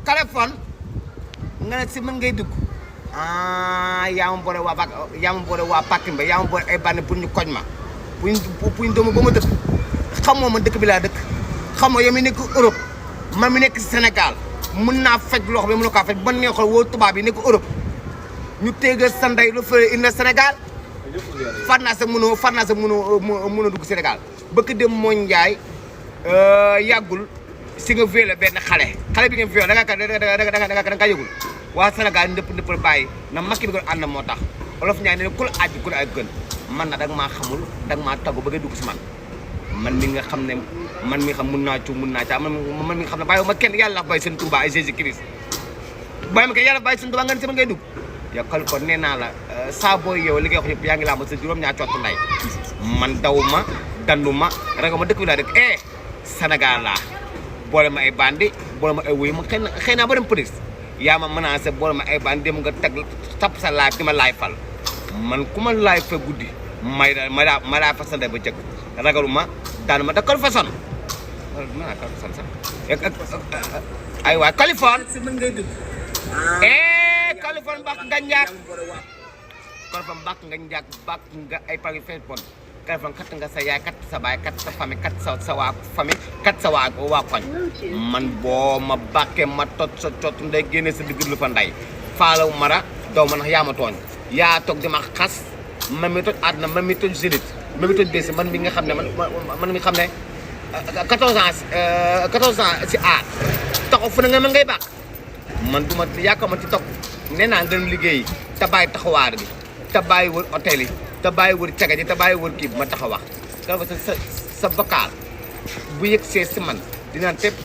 téléphone nga ne si mën ngay dugg yaa ma boole waa Pakimba yaa ma boole ay bànn pour ñu koñ ma pour ñu doomu ba ma dëkk xamoo ma dëkk bi laa dëkk xamoo yow mi nekk Europe man mi nekk Sénégal mën naa faj loo xam ne mën na kaa faj ba neexal woo tubaab yi nekk Europe ñu téegal sa ndey lu fële indi Sénégal far naa sa mënoo dugg Sénégal bëkk dem moo njaay yàggul si nga violé benn xale bi ngeen violé da nga yëgul waa Sénégal ndëppal bàyyi na makki bi ko ànd moo tax olof ñaay ne ku la aaj ku la ay gën man na danga maa xamul danga maa taggu ba nga dugg si man mi nga xam ne man mi xam mun naa cu mun naa caa man mi nga xam ne bàyyi ma kenn yàlla bàyyi seen Touba ay Jésus Christ bàyyi ma kenn yàlla bàyyi seen Touba nga ne si ma ngay dugg yow kal ko nee naa la saa booy yow li ngay wax yëpp yaa ngi laa ma sa juróom-ñaar cottu nday man daw ma dandu ma raga ma dëkk bi laa dëkk Sénégal laa boole ma ay bandi boole ma ay wuyu ma xëy naa ba dem police yaa ma menacé boole ma ay bandi dem nga teg tapp sa laaj di ma laay fal man ku ma laay fa guddi ma daa fa sa ndey ba jëkk ragalu ma daanu ma da kal façon ma kal façon sax ay waay Californie si mën ngay dugg Californie bàq nga njaak Californie bàq nga njaak bàq nga ay pagi Facebook Californie kat nga sa yaay kat sa baay kat sa famille kat sa waa famille kat sa waa koñ man boo ma bàkkee ma tot sa tot nday génne sa digg lu fa nday faalaw mara daw ma nax yaa ma tooñ yaa toog di ma xas man mi toj àdduna man mi toj gélit man mi toj bési man mi nga xam ne man mi xam ne 14 ans si aar taxaw fu ne nga ma ngay bàq man du ma yaakaar ma ci toog nee naa nga dem liggéey te bàyyi taxawaar bi te bàyyi wër hôtel yi te bàyyi wër caga ji te bàyyi wër kii bi ma tax a wax sa vocal bu yëg see si man dinaan tépp